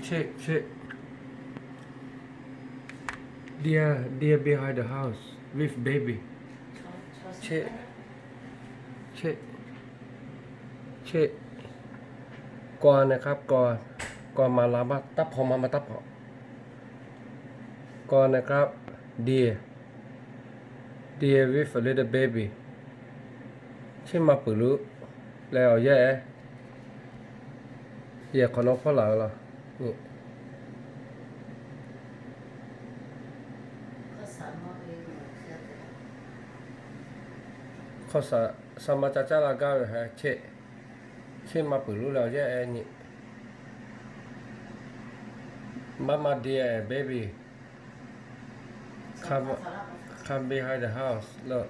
Check, check. Deer, deer behind the house with baby. Check, check, check. กวางนะครับ กวาง กวางมาลาบ้าน ตั๊บพอมา มาตั๊บพอ กวางนะครับ deer, deer with a little baby. Chi ma peuˬ lu leh awˬ yehˇ, yehˬ hk'awꞈ nawˉ hpawˇ laˬ ve laˬ. Hk'awˇ saˍ, saˍ ma ca caˇ la gaˇ ve hk'e, cheˇ, cheˇ ma peuˬ lu leh awˬ yehˇ nyi. Mama deer and baby, come, come behind the house, look.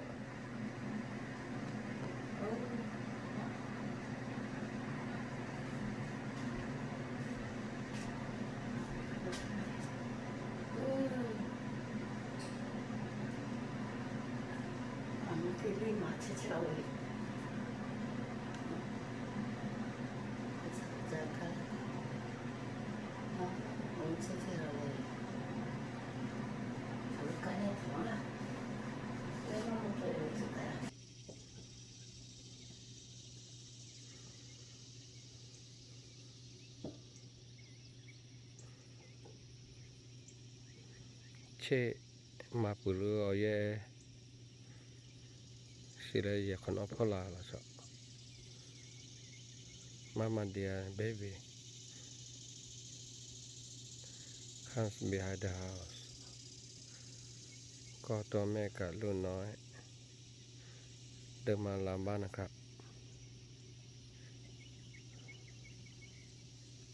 Cheˇ ma peuˬ lu awˬ yehˇ, shiˍ leh yehˬ hk'awꞈ nawˉ hpawˇ laˬ laˬ shaw. Mama deer, baby, comes behind the house. ก็ตัวแม่กับลูกน้อย เดินมาหลังบ้านนะครับ